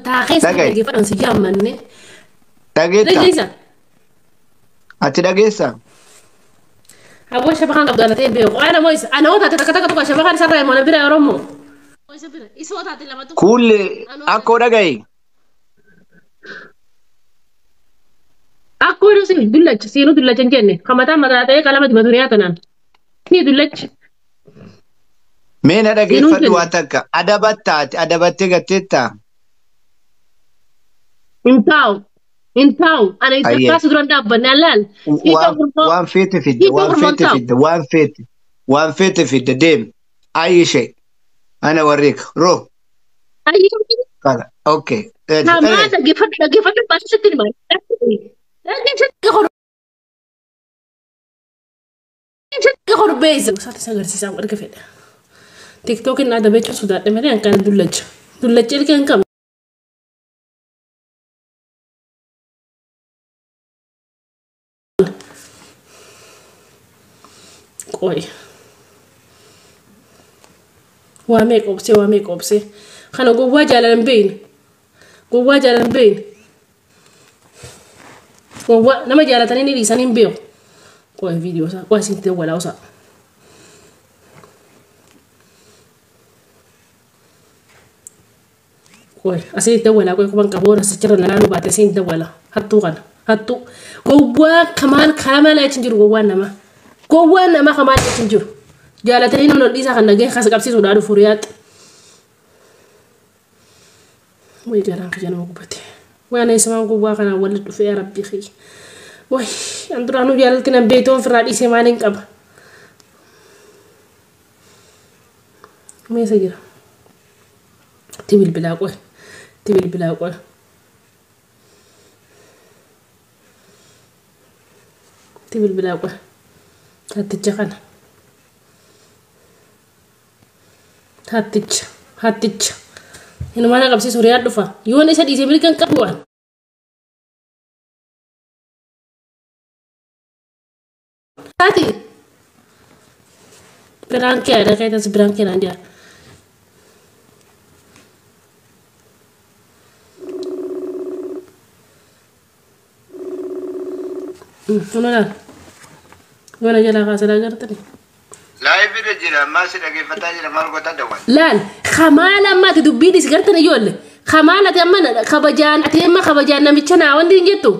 Taa keessa Dhaga'i. dhaggeeffadhan si jaammanne. Dhageetta? Dhageessa. Ati dhageessa? Aboo shabakaan qabdu ana ta'e beeku. Ana moo isa ana hoo taate takka takka tokko shabakaan isarraa himu ana bira Oromoo. Isa bira isa hoo taate lama tokko. Kuullee akkoo dhaga'i. Akkoo iddoo siin dullacha siinuu dullacha hin jenne kan mataa mataa ta'ee qalama dibatu riyaa tanaan. Ni dullacha. Mee na Siinuu dhageeffadhu jenne. waa takka. Adabatta ati adabattee gatteetta? Hin taa'u. Hin taa'u. Ana isa Ayyee. kaasu duraan dhaabbanne allaal. Hiikoo Waan gurgoo. waan feete fidde Hiikoo waan gurgoo feete taa'u. fidde waan feete waan feete fidde deemi. Ayyishee. Ana warriik. Roo. Ayyee. Kala. Okay. Namaa dhaggeeffadhu dhaggeeffadhu baasii sitti hima. Dhaggeeffadhu korbeessa. Isaatti isa agarsiisaa erga fedha. Tiktookiin na adabeechuu sodaadhe malee an kana dullacha. Dullacha ilkee hin qabne. Qoy. Waa meeqa obsee waa meeqa obsee. Kana gowwaa jaalala hin beekne. Gowwaa jaalala hin beekne. Gowwaa nama jaalatanii ni dhiisanii hin beeku. Qoy viidiyoo isaa qoy asiin ta'e walaa isaa. Qoy asiin ta'e walaa qoy kuban qabu warra sachirra nalaaluu baate asiin ta'e walaa hattuu kana hattuu gowwaa kamaan karaa malee achi hin jiru gowwaan namaa. Gowwaan namaa kamaan achi hin jiru. Jaalatanii nama ol dhiisaa kan nageen kasa qabsiisuudhaa dhufu riyaadha. Way garaan kiyya nama gubate. Waan eessamaan gowwaa kanaan walitti dhufee yaa rabbii kiyya. Way an duraanuu jaalalti nan beektoon firraa dhiisee maaliin qaba. Meesa jira. Itti bilbilaa qoy. Itti bilbilaa qoy. Itti bilbilaa qoy. Hatticha kana. Hatticha. Hatticha. Inumaan na qabsiisu riyaa dhufa. Yoon isa dhiisee mirga hin qabu waan. Ati. Biraan kee aadaa kee tas biraan kee naan jaa. Kun laal. Goona jalaa kaasaa agartani. Live irra jira ammaa si dhageeffataa jira maal gootaa dawwan. Laal kamaala amma ati dubbiin is gartan ijoollee. Kamaala ati amma kabajaan ati amma kabajaan namicha naa wanti hin jettu.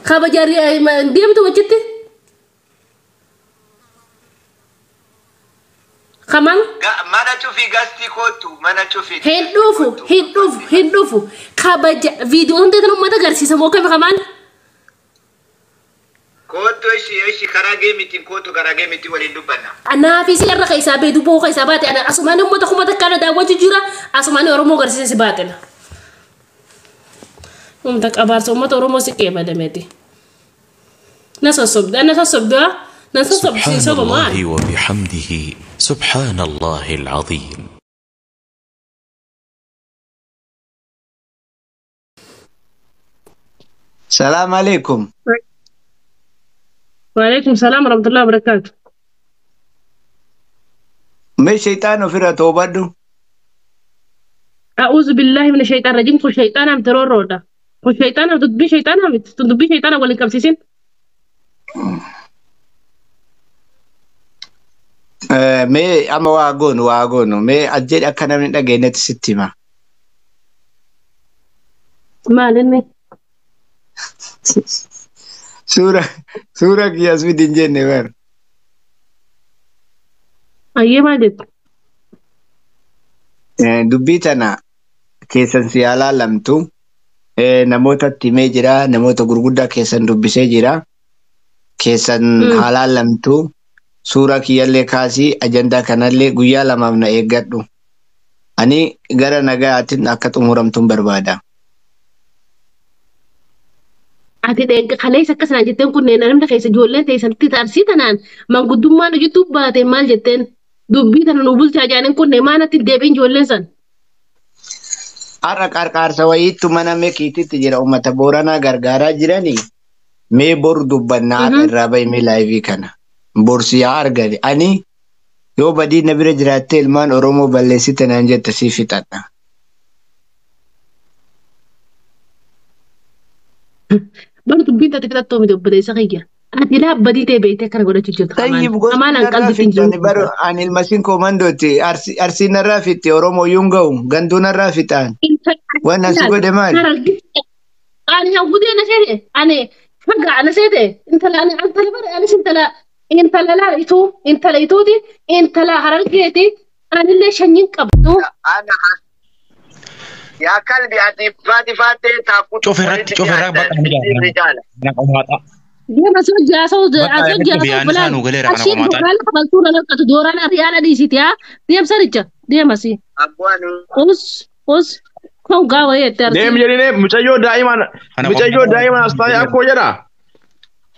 Kabajaan deemtu wachitti. Kamal Mana cufii gastii kootu mana cufii. hin dhufu hin dhufu hin dhufu kabaja viidiyoo hundi tan uummata agarsiisa moo kami kamaan. Kootu ishii ishii karaa geemitiin kootu karaa geemitiin waliin dubbanna. Anaa fi si irra keessaa bee dubboo keessaa baate ana asumaan uummata kuma takka irra daawwachuu jira asumaan Oromoo agarsiisa si baatela. Uummata qabaarsa uummata Oromoo si qeebalameeti. Na sossobda na sossobda na sossobsi سبحان soba maal. الله وبحمده سبحان الله العظيم. Salaam alaikum. Waalaikum salaam warahmatullahi wabarakatuh. Mee shayxaan ofirra toobadhu. أعوذ بالله من الشيطان الرجيم كل شيطان عم ترور ده كل شيطان عم تدبي شيطان عم تدبي شيطان ولا كم سيسين. Mee amma waa goonu waa goonu mee ajjeedhi akka namni hin dhageenyetti sitti hima. Maal inni? Suura suura kiyyaas fidi hin jenne bara. Ayyee maal jettu? Dubbii tana keessan si haa laalamtu. Namootatti himee jira namoota gurguddaa keessan dubbisee jira. Keessan haa laalamtu. Suura kiyyallee kaasii ajandaa kanallee guyyaa lamaaf na eeggadhu. Ani gara nagaatiin akka xumuramtuun barbaada. Ati dheegga kaleessa akkasanaan jetteen kunneen namni keessa ijoolleen teessanitti tarsii tanaan manguddummaan hojjetu baate maal jetteen dubbii tana nu bulchaa jaaniin kunneen maanatti deebiin ijoolleen san. Har'a qarqaarsa wayiittu mana meeqiititti jira uummata Booranaa gargaaraa jiranii mee boru dubbannaa har'a irraa bahi mee laayivii kana. Borsi yaa argani. Ani yoo badii na bira jiraattee ilmaan Oromoo balleessite naan jette sii fixadha. Bar dubbiin taate fixattoo miti obboleessa kiyya. Ati laabbadii ta'e beektee akkana godhachuu jirta. Tayyib gosti Kamaan an narraa qalbitti hin fitti ani jiru. baru ani ilmasiin koomandooti arsiin narraa fitti Oromoo yuun ga'u ganduu narraa fixaan. Waan asi godhe maali? Ani hawwudee na seete ani fagaa na seete intala ani intala bara anis intala intala laal ituu intala ituuti intala harargeeti anillee shanyiin qabdu. Yaa kalbi ati faati faattee taakkutu Cofirratti cofirraa bakka ni jaallatan. Kana qomaata. Deema soo jaasoo Bakka asoo irratti jaasoo biyaan isaa bilaan nu galeera kana ashiin qomaata. dooraala kabaltuu na lakkatu dooraala riyaala dhiisiti haa deemsaricha deemasi. Us us kan gaawa yeette Deem arsii. jedhine mucayyoo daa'imaan Kana mucayyoo qomaata. daa'imaan as taa'ee akkoo jedha.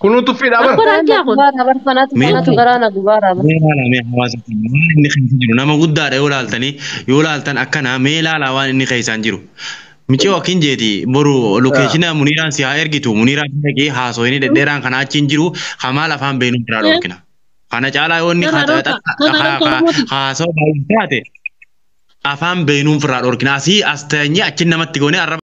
Kunuu tuffiidha bara. Akkoo raajaa kun. Mee mee ilaala mee hawaasa keenya waan inni keessa jiru nama guddaadha yoo laaltanii yoo laaltan akkana mee ilaalaa waan inni keessaan jiru. Micoo akkin jeeti boru lokeeshina Muniiraan si haa ergitu Muniiraan si dhaqee haasoo inni dhedheeraan kana achiin jiru hamaal afaan beenuu biraa dhorkina. Kana caalaa yoo inni Irraa dhorka. Irraa dhorka Oromooti. haasoo baay'ee taate afaan beenuun firaa dhorkina asii as teenyee achiin namatti goonee arraba.